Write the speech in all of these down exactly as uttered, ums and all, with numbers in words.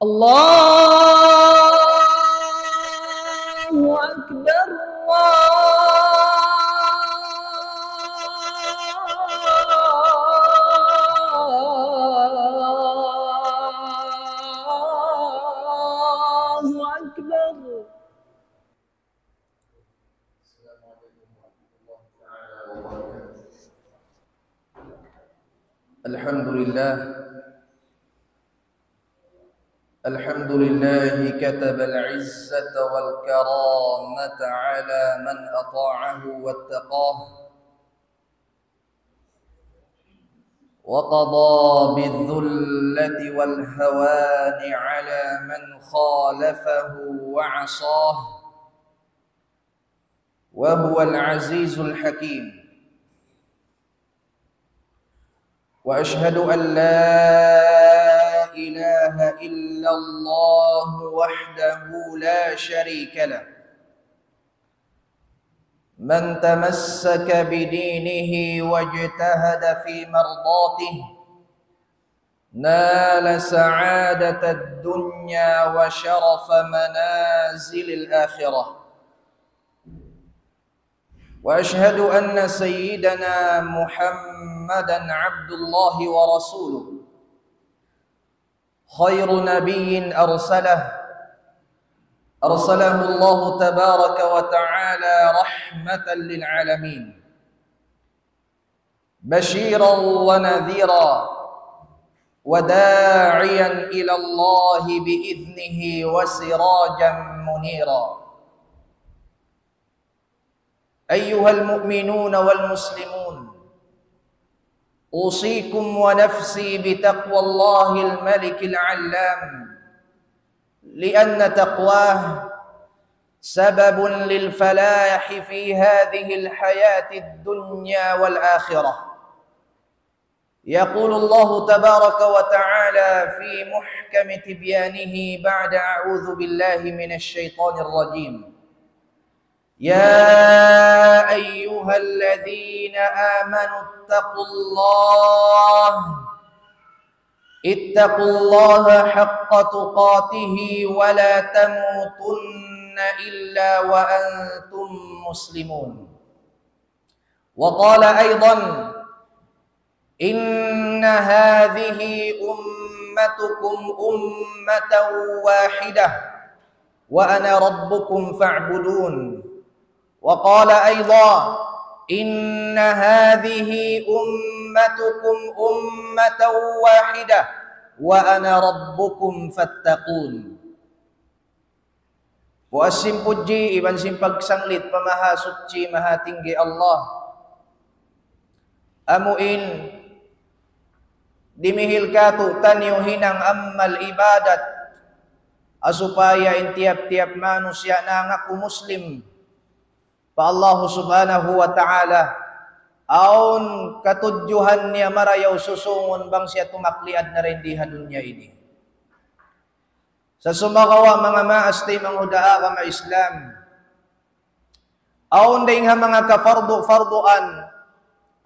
الله أكبر، الله أكبر. الحمد لله. الحمد لله كتب العزة والكرامة على من أطاعه واتقاه، وقضى بالذلة والهوان على من خالفه وعصاه، وهو العزيز الحكيم. وأشهد أن لا إله إلا الله وحده لا شريك له، من تمسك بدينه واجتهد في مرضاته نال سعادة الدنيا وشرف منازل الآخرة. وأشهد أن سيدنا محمدا عبد الله ورسوله، خير نبي أرسله، أرسله الله تبارك وتعالى رحمة للعالمين، بشيرا ونذيرا، وداعيا إلى الله بإذنه وسراجا منيرا. أيها المؤمنون والمسلمون، أوصيكم ونفسي بتقوى الله الملك العلام، لأن تقواه سبب للفلاح في هذه الحياة الدنيا والآخرة. يقول الله تبارك وتعالى في محكم تبيانه بعد أعوذ بالله من الشيطان الرجيم: يا أيها الذين آمنوا اتقوا الله، اتقوا الله حق تقاته ولا تموتن إلا وأنتم مسلمون. وقال أيضا: إن هذه أمتكم أمة واحدة وأنا ربكم فاعبدون. وقال أيضا: إن هذه أمتكم أمة واحدة وأنا ربكم فاتقون. Puas sin pudji iban sin pagsanglit pa Mahasuchi, Mahatinggi Allah. Amu in dimihil kātu'niyu hinang amal ibadat, ha supaya in tiyap-tiyap manusiya' nangaku Muslim pa Allah Subhanahu wa Ta'ala, awn katudjuhan niya marayaw susūngun bang siya tumakliad na dayn di ha dunya ini. Sa' sumagawa' manga maas taymanghud ha agama Islam, awn dayng ha manga kafardu-farduan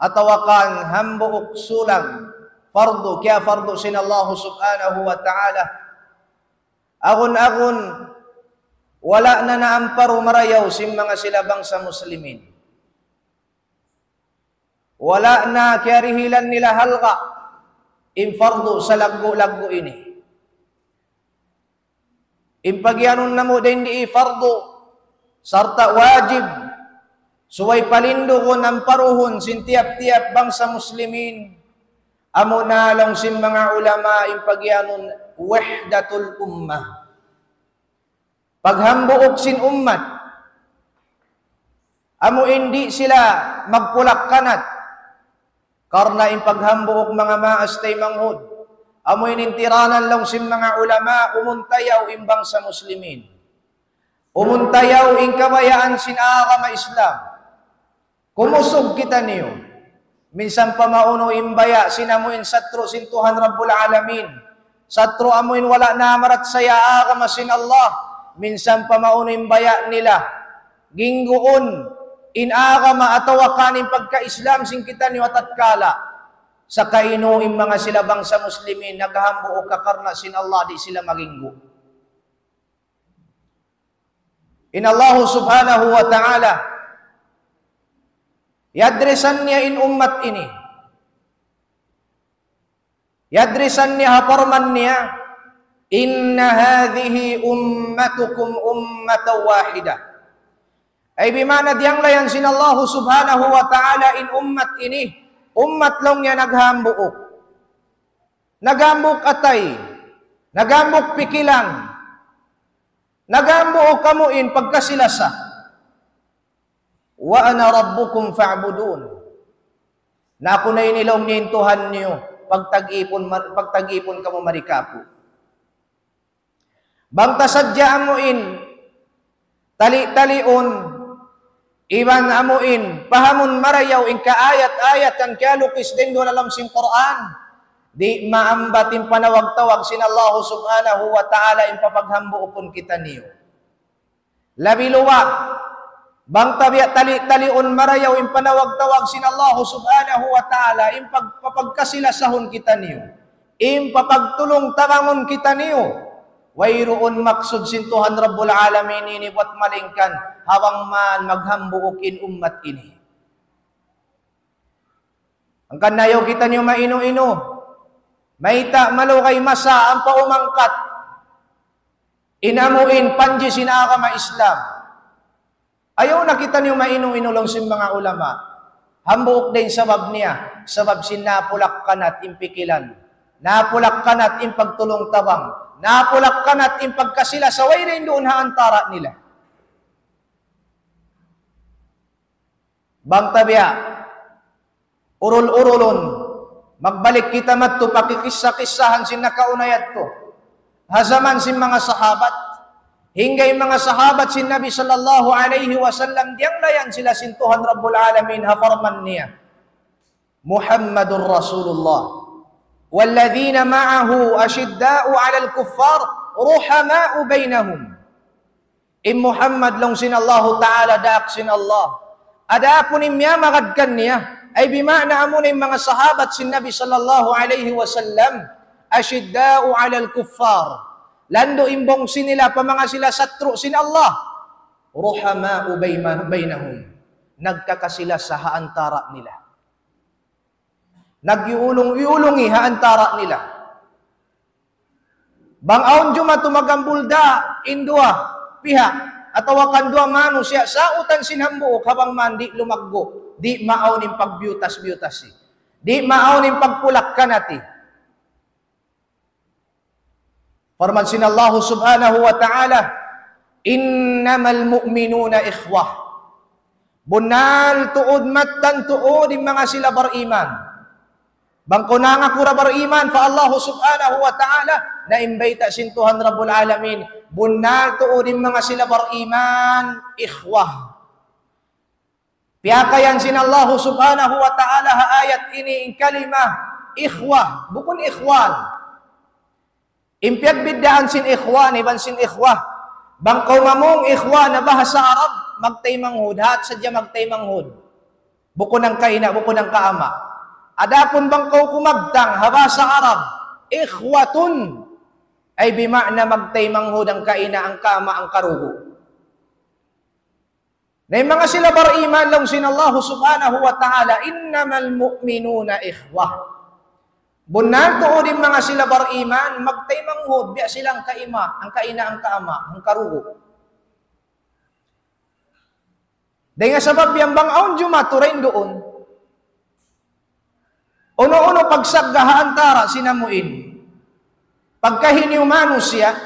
atawa kan hambuuk sulang fardu, kiyafardu sin Allah Subhanahu wa Ta'ala. Agun-agun, wala' na naamparu marayaw sin manga sila bangsa Muslimin. Wala' na kiyarihilan nila halga' in fardu salaggu'-laggu' ini. In pagiyanun namu' dayn di fardu sarta' wajib, subay palindugun, amparuhun sin tiyap-tiyap bangsa Muslimin, amuna laung sin manga ulama in pagiyanun wahdatul ummah. Paghambuuk sin ummat. Amu in di' sila magpulak-kanat. Karna' in paghambuuk manga maas taymanghud, amu in intiranan laung sin manga ulama, umuntayaw in bangsa Muslimin. Umuntayaw in kabayaan sin agama Islam. Kumusug kitaniyu. Minsan pa maunu in baya' sin amu in satru' sin Tuhan Rabbul Alamin. Satru' amu in wala' namarachaya agama sin Allah. Minsan pa maunu in baya' nila. Gingguun in agama atawa kan in pagka-Islam sin kitaniyu ha tatkala. Sakainu in manga sila bangsa Muslimin naghambuuk ka karna' sin Allah, di' sila maginggu'. In Allah subhanahu wa ta'ala, yadrisan niya in ummat ini. Yadrisan niya ha parman niya, إن هذه أمتكم أمة واحدة. Ay bima'na diyanglayan sin Allah subhanahu wa ta'ala in ummat ini, ummat laung niya naghambuuk. Naghambuuk atay, naghambuuk pikilan, naghambuuk amu in pagkasi-lasa. وأنا ربكم فاعبدون. Na aku na ini laung niya in Tuhan niyu, pagtag-ipun, mar-, pagtag-ipun kamu mari kāku'. Bang ta sadja amu in tali-taliun, iban amu in pahamun marayaw in kaayat-ayatan kiyalukis dayn duun ha lawm sin Qur'an, di' maambat in panawag-tawag sin Allah subhanahu wa ta'ala in papaghambuukun kitaniyu. Labi luba', bang ta biya' tali-taliun marayaw in panawag-tawag sin Allah subhanahu wa ta'ala, in pag-, papagkasi-lasahun kitaniyu, in papagtulung-tabangun kitaniyu, wayruun maksud sin Tuhan Rabbul Alamin ini buwat malaingkan ha bang man maghambuuk in ummat ini. Hangkan ayaw kitaniyu mainu-inu. Mayta'? Malugay masa ampa umangkat in amu in panji sin agama Islam. Ayaw na kitaniyu mainu-inu laung sin manga ulama. Hambuuk da in sabab niya, sabab sin napulakkanat in pikilan, napulakkanat in pagtulung-tabang, napulakkanat in pagkasi-lasa way dayn duun ha antara' nila. Bang ta biya' urul-urulun, magbalik kita madtu pa kikissa-kissahan sin nakauna yadtu. Ha jaman sin manga sahabat, hangkan in manga sahabat sin Nabi sallallahu alayhi wasallam, diyanglayan sila sin Tuhan Rabbul Alamin ha parman niya, محمد رسول الله والذين معه أشداء على الكفار رحماء بينهم. In Muhammad laung sin Allahu Ta'ala, daak sin Allah. Adapun in miyamagad kaniya, ay bima'na amuna in manga sahabat sin Nabi sallallahu alayhi wasallam, أشداء على الكفار. Landu' in bungsi nila pa manga sila satru' sin Allah. رحماء بينهم. Nagkakasi-lasa ha antara' nila. Nag-iulung-iulungi ha antara' nila. Bang awn jumatu magambulda' in duwa pihak, atawa kan duwa manusiya', sautan sin hambuuk ha bang man di' lumaggu', di' maawn in pagbiyutas-biyutasi, di' maawn in pagpulakkanati. Parman sin Allah subhanahu wa ta'ala, إنما المؤمنون إخوة. Bunnal tuud, mattan tuud in manga sila bariman. Bang kaw nangaku da bariman pa Allah subhanahu wa ta'ala, na in bayta' sin Tuhan Rabbul Alamin, bunnal tuud in manga sila bariman, إخوة. Piyakayan sin Allah subhanahu wa ta'ala ha ayat ini in kalima إخوة, bukun إخوان. In piyagbiddaan sin إخوان iban sin إخوة. Bang kaw mamung إخوان ha bahasa Arab, magtaymanghud, hat sadja magtaymanghud. Bukun hangka ina', bukun hangka ama'. Adapun bang kaw kumabtang ha bahasa Arab, إخوة, ay bima'na magtaymanghud hangka ina', hangka ama', hangka dugu'. Na in manga sila bariman laung sin Allah subhanahu wa ta'ala, إنما المؤمنون إخوة. Bunnal tuud in manga sila bariman, magtaymanghud, biya' sila hangka ima, hangka ina', hangka ama', hangka dugu'. Dayn ha sabab yan bang awn jumatu dayn duun unu-unu pagsagga' ha antara' sin amu in pagkahi niyu manusiya',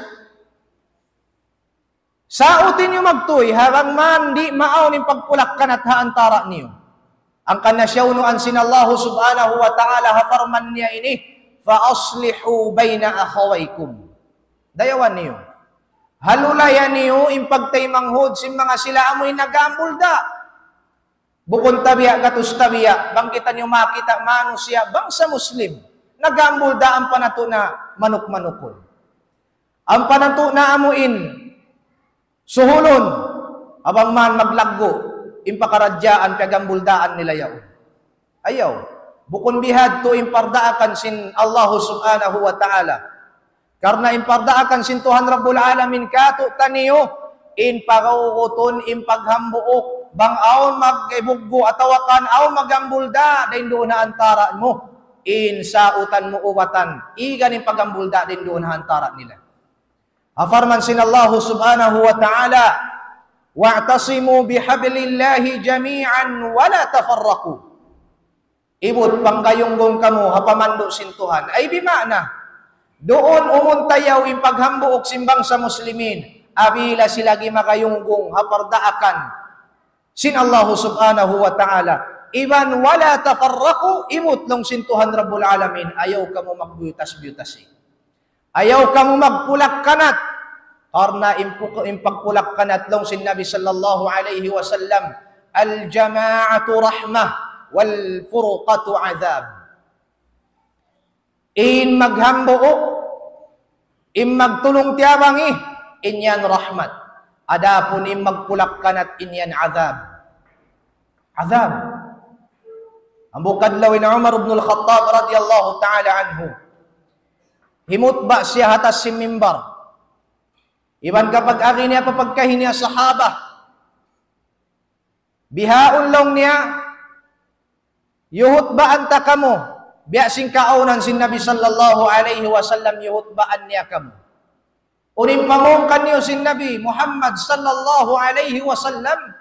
sauti niyu magtuy, ha bang man di' maawn in pagpulakkanat ha antara' niyu. Hangkan na siya unuan sin Allah subhanahu wa ta'ala ha parman niya ini, فأصلحوا بين أخويكم. Dayawan niyu. Halulaya niyu in pagtaymanghud sin manga sila amu in nagambulda'. Bukun tabiya' gatus tabiya', bang kitaniyu makakita' manusiya' bangsa Muslim, nagambulda' ampa natu' na manuk-manukun. Ampa natu' na amu in suhulun, ha bang man maglaggu' in pakaradjaan, piyagambuldaan nila yaun. Ayaw. Bukun bihadtu in pardaakan sin Allahu Subhanahu wa Ta'ala. Karna' in pardaakan sin Tuhan Rabbul Alamin kātu'niyu, in pagaugutun, in paghambuuk, bang awn mag-ibuggu atawa kan awn maghambulda' dayn duun ha antara' mu, in sautan mu ubatan, igan in paghambulda' dayn duun ha antara' nila. Parman sin Allahu Subhanahu wa Ta'ala, "Wa'tasimu bihablillahi jami'an wa la tafarraqu." Ibut, panggayunggung kamu ha pamandu' sin Tuhan. Ay bima'na, duun umuntayaw in paghambuuk sin bangsa Muslimin, apabila sila di' magayunggung ha pardaakan sin Allahu Subhanahu wa Ta'ala. Iban wa la tafarraqu, ibut laung sin Tuhan Rabbul Alamin, ayaw kamu magbiyutas-biyutasi. Ayaw kamu magpulak-kanat. Karna' in puk-, in pagpulak-kanat laung sin Nabi sallallahu alayhi wasallam, "Al-jama'atu rahmah, wal furqatu adhab." In maghambuuk, in magtulung-tiyabangi, in yan rahmat. Adapun in magpulak-kanat, in yan adhab. Adhab. Hambuuk adlaw in Umar ibn al-Khattab radiyallahu ta'ala anhu, himutba' siya ha taas sin mimbar. Iban kapag-agi niya pa pagkahi niya sahaba, bihaun laung niya, iyuhutbaan ta kamu, biya' sin kaawnan sin Nabi sallallahu alayhi wasallam, iyuhutbaan niya kamu. Unu in pamung kaniyu sin Nabi Muhammad sallallahu alayhi wasallam.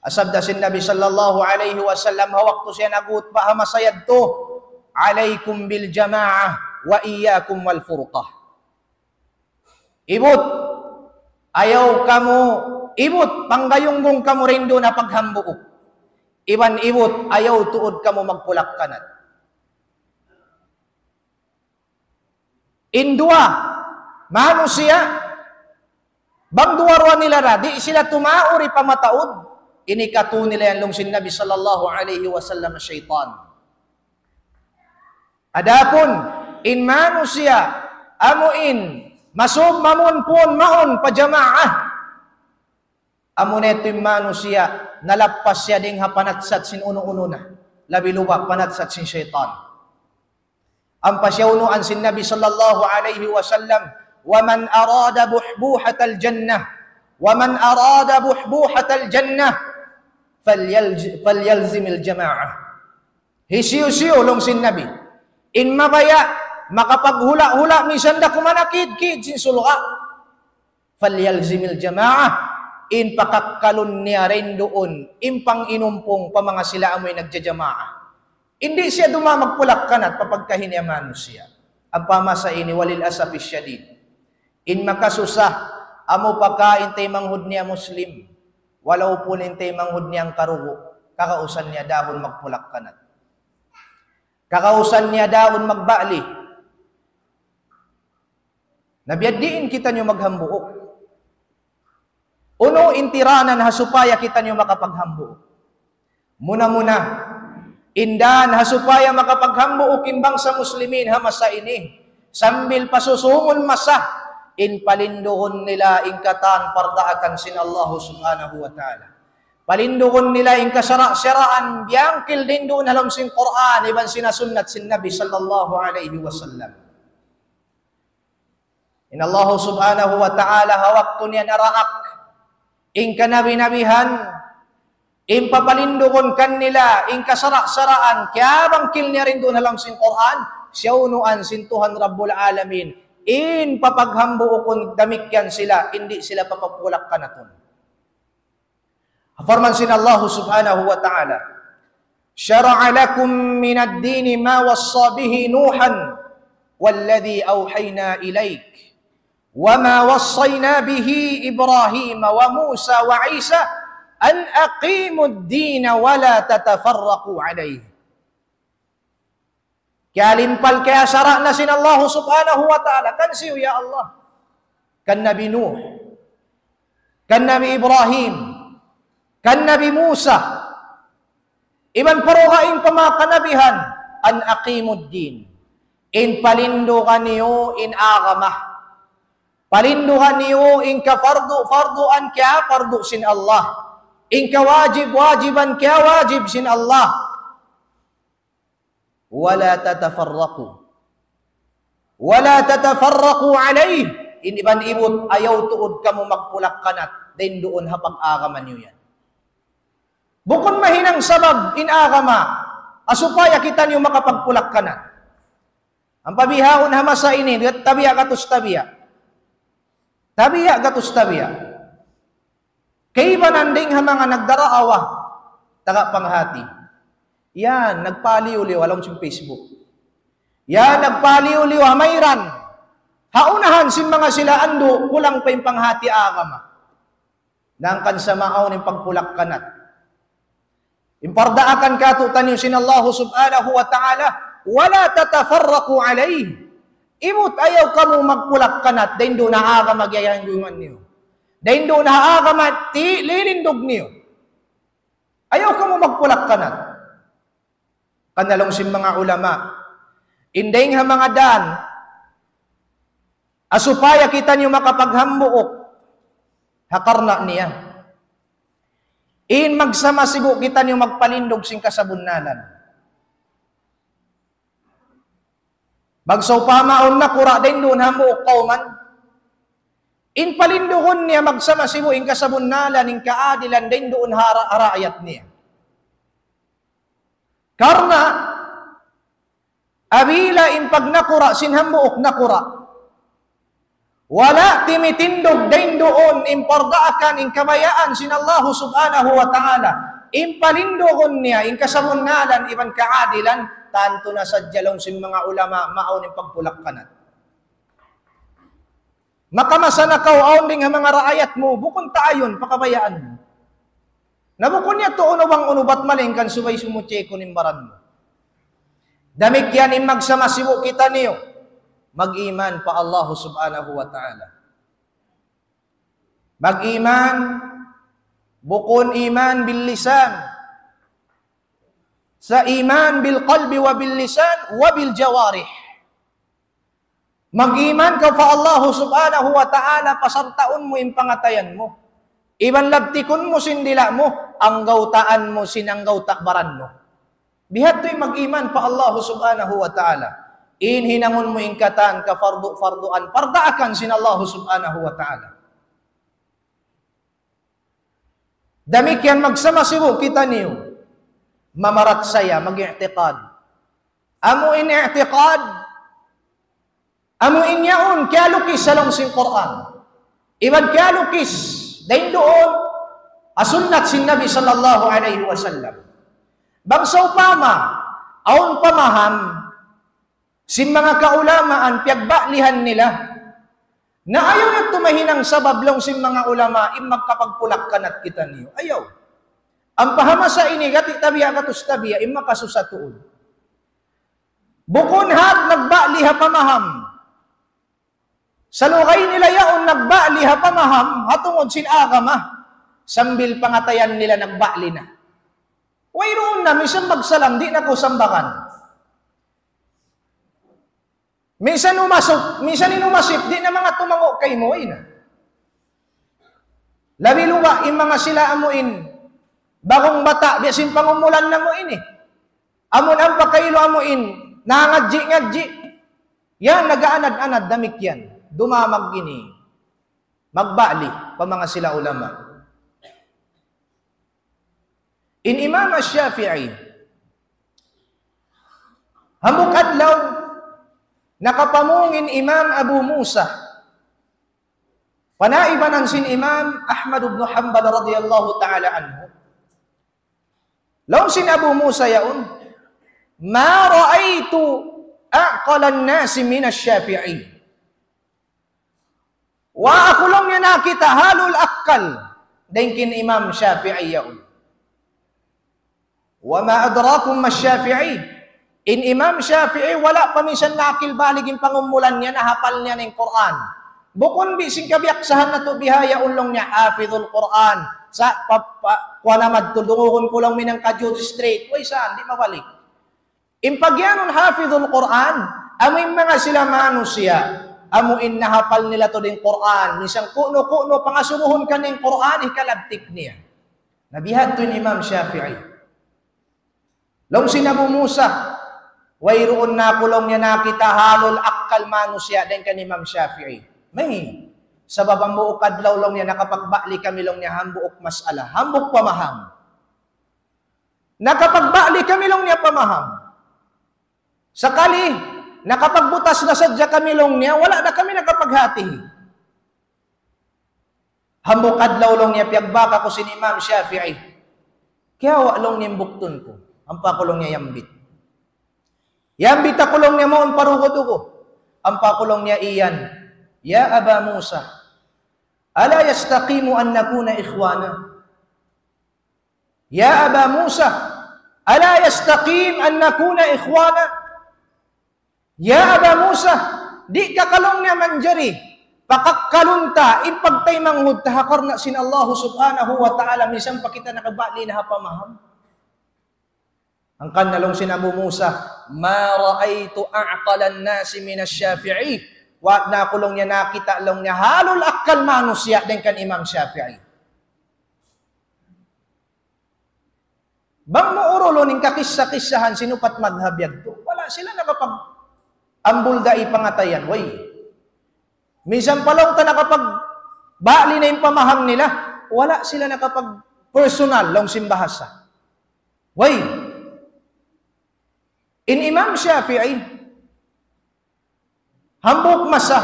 Sabda sin Nabi sallallahu alayhi wasallam, ha waktu siya naghutba' ha masa yadtu, "Alaykum bil jama'ah wa iyyakum wal furqah." Ibut, ayaw kamu, ibut, panggayunggung kamu dayn duun ha paghambuuk. Iban ibut, ayaw tuud kamu magpulak-kanat. In duwa manusiya', bang duwa-ruwa nila ra, di' sila tumaud pa mataud, in hikatu nila yan laung sin Nabi sallallahu alayhi wasallam saytan. Adapun in manusiya', amu in masub mamun puun mawn pa jamaah, amu na yadtu in manusiya', nalappas siya dayn ha panatsat sin unu-unu na, labi luba' panatsat sin saytan. Ampa siya unuan sin Nabi sallallahu alayhi wasallam, "Wa man arada buhbuhatal jannah, wa man arada buhbuhatal jannah, falyalz-, falyalzimil jama'ah." Hisiyu-siyu laung sin Nabi, in mabaya' makapaghula'-hula' misan da kuman ha kiid-kiid sin surga', "Falyalzimil jama'ah," in pakakkalun niya dayn duun in panginumpung pa manga sila amuin nagjajamaah. Di' siya dumaug magpulak-kanat pa pagkahi niya manusiya'. Ampa masa ini, walil asafis shadid, in makasusa, amu pa ka in taymanghud niya Muslim, walaupun in taymanghud niya hangkarugu, kakausan niya daun magpulak-kanat. Kakausan niya daun magba'li. Na biya' diin kitaniyu maghambuuk? Unu in tiranan ha supaya kitaniyu makapaghambuuk? Muna-muna, in dan ha supaya makapaghambuuk in bangsa Muslimin ha masa ini, sambil pa susungun masa, in palindugun nila in katan pardaakan sin Allahu Subhanahu wa Ta'ala. Palindugun nila in kasara'-saraan biyangkil dayn duun ha lawm sin Qur'an iban sin sunnat sin Nabi sallallahu alayhi wasallam. In Allahu Subhanahu wa Ta'ala ha waktu niya naraak in kanabi-nabihan, in papalindugun kanila in kasara'-saraan, kiyabangkil niya dayn duun ha lawm sin Qur'an, siyaunuan sin Tuhan Rabbul Alamin, in papaghambuukun damikkiyan sila, di' sila papagpulak-kanatun. Parman sin Allahu Subhanahu wa Ta'ala, "شرع لكم من الدين ما وصى به نوحا والذي أوحينا إليك وما وصينا به إبراهيم وموسى وعيسى أن أقيموا الدين ولا تتفرقوا عليه." Kiyalimpal, kiyasara' na sin Allahu Subhanahu wa Ta'ala. Kan siyu, ya Allah? Kan Nabi Nuh, kan Nabi Ibrahim, kan Nabi Musa, iban pa dugaing pa manga kanabihan, أن أقيموا الدين. In palinduga niyu in agama. Palinduga niyu in kapardu-parduan kiyapardu sin Allah. In kawajib-wajiban kiyawajib sin Allah. ولا تتفرقوا ولا تتفرقوا عليه. In iban ibut, ayaw tuud kamu magpulak-kanat dayn duun ha pag-agama niyu yan. Bukun mahinang sabab in agama, ha supaya kitaniyu makapagpulak-kanat. Ampa bihaun ha masa ini, tabiya' gatus tabiya'. Tabiya' gatus tabiya'. Kaibanan dayn ha manga nagdaraawa, taga panghati. Yan, nagpaliw-liw ha lawm sin Facebook. Yan, nagpaliw-liw ha mayran. Ha unahan sin manga sila andu', kulang pa in panghati agama. Hangkan sa maawn in pagpulak-kanat. In pardaakan kātu'niyu sin Allah subhanahu wa ta'ala, ولا تتفرقوا عليه. Ibut ayaw kamu magpulak-kanat, dayn duun ha agama giyayanggungan niyu. Dayn duun ha agama ti lilindug niyu. Ayaw kamu magpulak-kanat. Kan laung sin manga ulama, in dayng ha manga dan, ha supaya kitaniyu makapaghambuuk ha karna' niya. In magsama sibu' kitaniyu magpalindug sin kasabunnalan. Bang sawpama awn nakura' dayn duun hambuuk kawman, in palindugun niya magsama sibu' in kasabunnalan, in kaadilan dayn duun ha ra-, ha raayat niya. Karna' apabila in pagnakura' sin hambuuk nakura', wala' timitindug dayn duun in pardaakan, in kabayaan sin Allahu subhanahu wa ta'ala, in palindugun niya in kasabunnalan iban kaadilan, tantu na sadja laung sin manga ulama, maawn in pagpulak-kanat. Makamasa na kaw awn dayng ha manga raayat mu, bukun ta ayun, pakabayaan mu. Na bukun niya tuud unu bang unu bat, malayngkan subay sumuchi ku in baran mu. Damikkiyan in magsama sibu' kitaniyu, mag-iman pa Allah subhanahu wa ta'ala. Mag-iman, bukun iman bil lisan. Sa' iman bil qalbi wa bil lisan wa bil jawarih. Mag-iman kaw pa Allah subhanahu wa ta'ala, pasartaun mu in pangatayan mu. Iban labtikun mu sin dila' mu, anggawtaan mu sin anggawta' baran mu. Bihadtu in mag-iman pa Allah subhanahu wa ta'ala. In hinangun mu in katan kafardu-farduan, pardaakan sin Allah subhanahu wa ta'ala. Damikkiyan magsama sibu' kitaniyu, mamarachaya, mag-i'tiqad. Amu in i'tiqad, amu in yaun kiyalukis ha lawm sin Qur'an. Iban kiyalukis dayn duun ha sunnat sin Nabi sallallahu alayhi wasallam. Bang sawpama awn pamaham sin manga kaulamaan, piyagba'lihan nila. Na ayaw yadtu mahinang sabab laung sin manga ulama, in magkapagpulak-kanat kitaniyu. Ayaw. Ampa ha masa ini, gati' tabiya' gatus tabiya', in makasusa tuud. Bukun hat nagba'li ha pamaham. Sa' lugay nila yaun nagba'li ha pamaham, ha tungud sin agama. Sambil pangatayan nila nagba'li na. Wayruun na, minsan magsalam, di' na kaw sambagan. Minsan umasuk, minsan in umasip, di' na manga tumangu' kaymu, way na. Labi luba', in manga sila amu in, ba'gu bata', biya' sin pangumulan namu' ini. Amun ampa kailu amu in, nangadji'-ngadji'. Yan, nag-aanad-anad, damikkiyan. Dumamag ini. Magba'li, pa manga sila ulama. In Imam Ash-Shafi'i, hambuuk adlaw, nakapamung in Imam Abu Musa, panaibanan sin Imam Ahmad ibn Hanbal radiyallahu ta'ala anhu. Laung sin Abu Musa yaun, ما رأيت أعقل الناس من الشافعي. Wa aku laung niya nakakita' halul akkal dayn kan Imam Shafi'i yaun. وما أدراكم ما الشافعي. In Imam Shafi'i, wala' pa minsan nakil balig in pangumulan niya, nahapal niya na in Qur'an. Bukun biya' sin kabiyaksahan natu' bihaun laung niya, hafizul Qur'an. Sa' pa, pa, kuwan na madtu, dungugun ku laung minang kajut straight. Way sa, di' mabalik. In pagiyanun hafizul Qur'an, amu in manga sila manusiya', amu in nahapal nila tuud in Qur'an, minsan ku'nu-ku'nu pangasubuhun kaniya in Qur'an, hikalabtik niya. Na bihadtu in Imam Shafi'i. Laung sin Abu Musa, Wayruun na aku laung niya nakita' halul akkal manusiya' dayn kan Imam Shafi'i. Mayta'? Sabab hambuuk adlaw laung niya nakapagbali kami laung niya hambuuk mas'ala, hambuuk pamaham. Nakapagbali kami laung niya pamaham. Sakali, nakapagbutas na sadja kami laung niya, wala' na kami nakapaghati. Hambuuk adlaw laung niya piyagbaka ku sin Imam Shafi'i. Kiyawa' laung niya in buktun ku. Ampa ku laung niya iyambit. Iyambit aku laung niya mawn pa rugud ku. Ampa ku laung niya iyan. يا أبا موسى، ألا يستقيم أن نكون إخوانا؟ يا أبا موسى، ألا يستقيم أن نكون إخوانا؟ Ya Aba Musa, di' ka laung niya manjari pakakkalun ta in pagtaymanghud ta ha karna' sin Allahu Subhanahu wa Ta'ala, minsan pa kita nakabali na ha pamaham. Hangkan na laung sin Abu Musa, ما رأيت أعقل الناس من الشافعي. Wala' na aku laung niya nakita' laung niya halul akkal manusiya' dayn kan Imam Shafi'i. Bang mu urulun in kakissa-kissahan sin upat madhab yadtu, wala' sila nakapag-ambul da in pangatayan, way. Minsan pa laung ta nakapagbali na in pamaham nila, wala' sila nakapag-personal laung sin bahasa. Way. In Imam Shafi'i, hambuuk masa,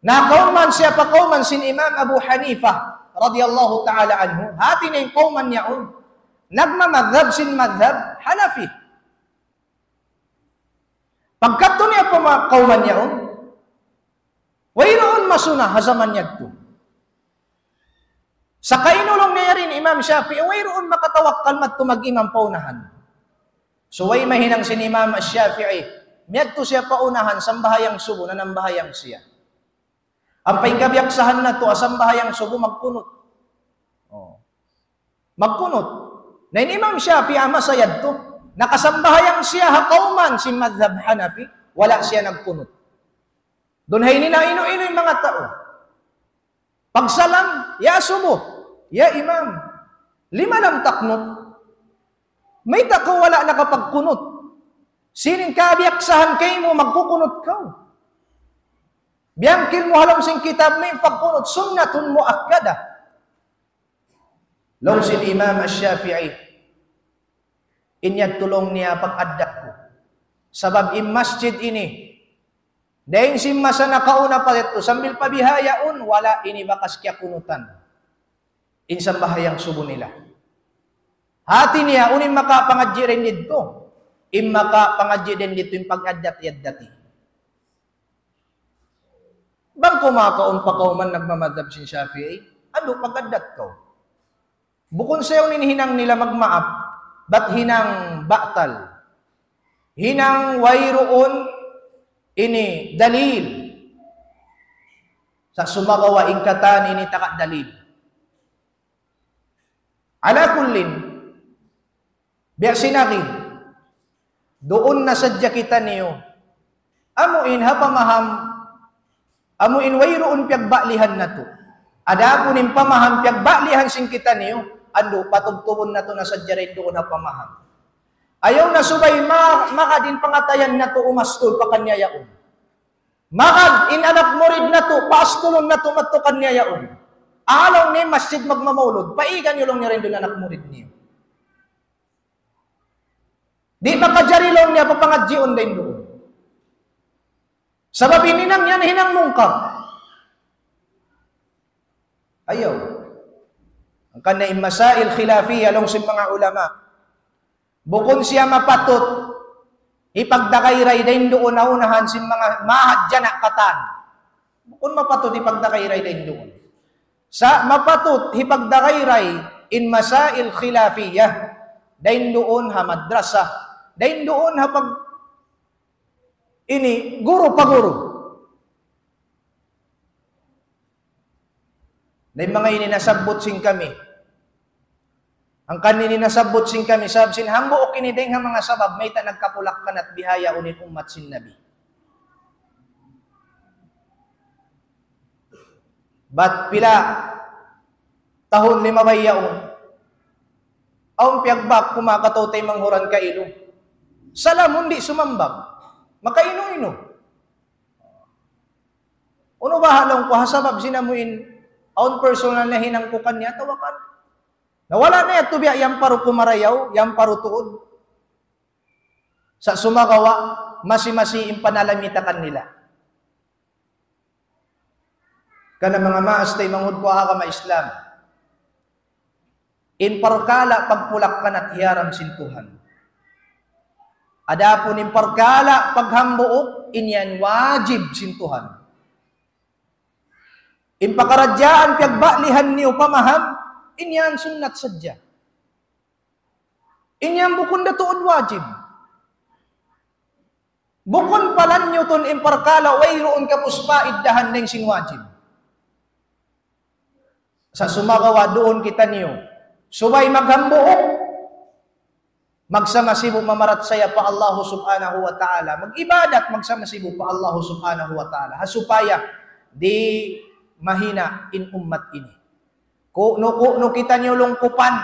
nakauman siya pa kauman sin Imam Abu Hanifa radiyallahu ta'ala anhu. Hati niya in kauman yaun, nagmamadhab sin madhab Hanafi. Pagkadtu niya pa ma-, kauman yaun, wayruun masuna ha jaman yadtu. Sa' kainulung niya yari in Imam Shafi'i, wayruun makatawakkal madtu mag-imam pa unahan. So, way mahinang sin Imam Shafi'i, miyadtu siya pa unahan, sambahayang subu, nanambahayang siya. Ampa in kabiyaksahan natu', ha sambahayang subu, magkunut. Oh. Magkunut. Na in Imam Shafi'i, ha masa yadtu, nakasambahayang siya ha kauman sin madhab Hanafi, wala' siya nagkunut. Duun ha ini na inu-inu in manga tau. Pagsalam, "Ya subu, ya imam, lima lam taqnut?" Mayta' kaw wala' nakapagkunut? Sin in kabiyaksahan kaymu magkukunut kaw. Biyangkil mu ha lawm sin kitab mu in pagkunut, sunnatun muakkadah. Laung sin Imam Ash-Shafi'i, in yadtu laung niya pag-addat ku. Sabab in masjid ini, dayn sin masa nakauna pa yadtu, sambil pa bihaun, wala' ini bakas kiyakunutan in sambahayang subu nila. Hati niya, unu in makapangadji' dayn didtu? In makapangadji' dayn didtu, in pag-addat-addati. Bang kaw makakaun pa kauman nagmamadhab sin Shafi'i, andu' pag-addat kaw. Bukun sa yaun in hinang nila magmaap, bat hinang batal. Hinang wayruun ini dalil. Sa' sumagawa' in katan ini taga dalil. Ala kullin, biya' sin agi, duun na sadja kitaniyu. Amu in ha pamaham, amu in wayruun piyagbalihan natu'. Adapun in pamaham piyagbalihan sin kitaniyu, andu' patubtubun natu' na sadja dayn duun ha pamaham. Ayaw na subay ma-, magad in pangatayan natu' umastul pa kaniya yaun. Magad in anak murid natu', paastulun natu' madtu kaniya yaun. Laung niya masjid magmamaulud, paigan niyu laung niya dayn duun anak murid niyu. Di' makajari laung niya papangadjiun dayn duun. Sabab in hinang yan hinang mungkar. Ayaw. Hangkan na in masail khilafiyah laung sin manga ulama. Bukun siya mapatut hipagdagayray dayn duun ha unahan sin manga mahadjana' katan. Bukun mapatut hipagdagayray dayn duun. Sa' mapatut hipagdagayray in masail khilafiyah dayn duun ha madrasa, dayn duun ha pag-, ini, guru pa guru. Na in manga ini nasabbut sin kami. Hangkan ini nasabbut sin kami, sabab sin hambuuk ini dayn ha manga sabab, mayta' nagkapulak-kanat bihaun in ummat sin Nabi. Bat pila tahun limabay yaun. Awn piyagbak ku manga kataw-taymanghuran kailu. Salamun di' sumambag. Makainu-inu. Unu baha' laung ku ha sabab sin amuin awn personal na hinang ku kaniya atawa kan. Na wala' na yadtu biya' yan paru kumarayaw, yan paru tuud. Sa' sumagawa', masi-masi in panalami ta kanila. Karna' manga maas taymanghud ku ha agama Islam. In parkala' pagpulakkan at hiyaram sin Tuhan. Adapun in parkala' paghambuuk, in yan wajib sin Tuhan. In pakaradjaan piyagbalihan niyu pamaham, in yan sunnat sadja. In yan bukun da tuud wajib. Bukun palannyutun in parkala' wayruun kapuspa iddahan dayn sin wajib. Sa' sumagawa' duun kitaniyu. Subay maghambuuk. Magsama-sibu mamarachaya pa Allahu Subhanahu wa Ta'ala. Mag-ibadat magsama-sibu pa Allahu Subhanahu wa Ta'ala. Ha supaya di' mahina in ummat ini. Kunu-kunu kitaniyu lungkupan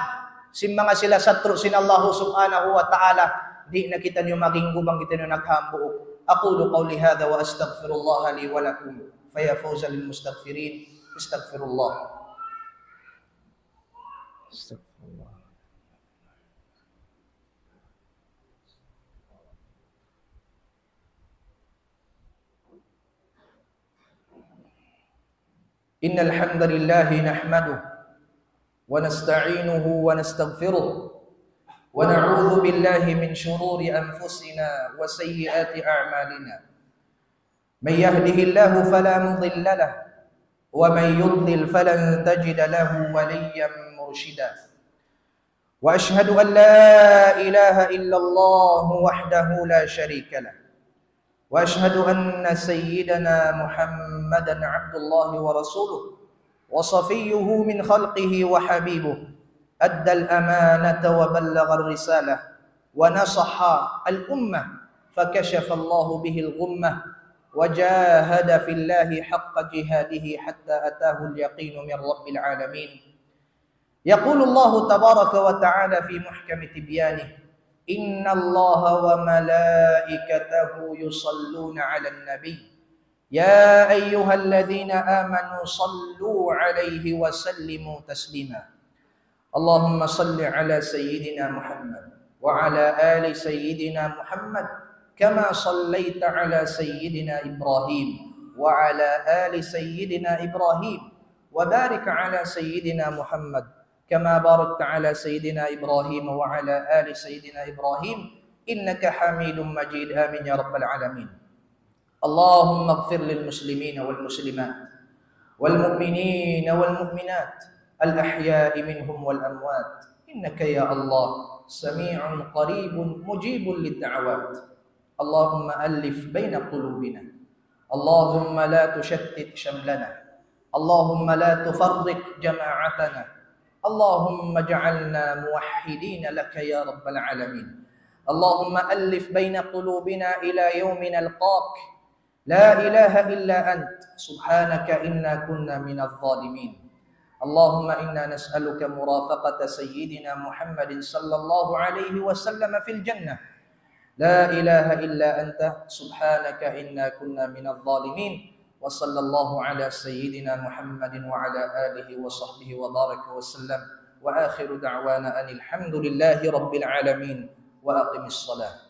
sin manga sila satru' sin Allahu Subhanahu wa Ta'ala, di' na kitaniyu maginggu bang kitaniyu naghambuuk. أقول قولي هذا وأستغفر الله لي ولكم، فيا فوز للمستغفرين، استغفروا الله. استغفر الله. إن الحمد لله نحمده ونستعينه ونستغفره، ونعوذ بالله من شرور أنفسنا وسيئات أعمالنا. من يهده الله فلا مضل له، ومن يضلل فلن تجد له وليا مرشدا. وأشهد أن لا إله إلا الله وحده لا شريك له، وأشهد أن سيدنا محمدا عبد الله ورسوله، وصفيه من خلقه وحبيبه، أدى الأمانة وبلغ الرسالة، ونصح الأمة، فكشف الله به الغمة، وجاهد في الله حق جهاده حتى أتاه اليقين من رب العالمين. يقول الله تبارك وتعالى في محكم تبيانه: إن الله وملائكته يصلون على النبي، يا أيها الذين آمنوا صلوا عليه وسلموا تسليما. اللهم صل على سيدنا محمد وعلى آل سيدنا محمد كما صليت على سيدنا إبراهيم وعلى آل سيدنا إبراهيم وبارك على سيدنا محمد كما باركت على سيدنا إبراهيم وعلى آل سيدنا إبراهيم إنك حميد مجيد. آمين يا رب العالمين. اللهم اغفر للمسلمين والمسلمات والمؤمنين والمؤمنات الأحياء منهم والأموات إنك يا الله سميع قريب مجيب للدعوات. اللهم ألف بين قلوبنا. اللهم لا تشتت شملنا. اللهم لا تفرق جماعتنا. اللهم اجعلنا موحدين لك يا رب العالمين. اللهم ألف بين قلوبنا إلى يوم نلقاك. لا إله إلا أنت. سبحانك إنا كنا من الظالمين. اللهم إنا نسألك مرافقة سيدنا محمد صلى الله عليه وسلم في الجنة. لا إله إلا أنت. سبحانك إنا كنا من الظالمين. وصلى الله على سيدنا محمد وعلى آله وصحبه وبارك وسلم. وآخر دعوانا أن الحمد لله رب العالمين. وأقم الصلاة.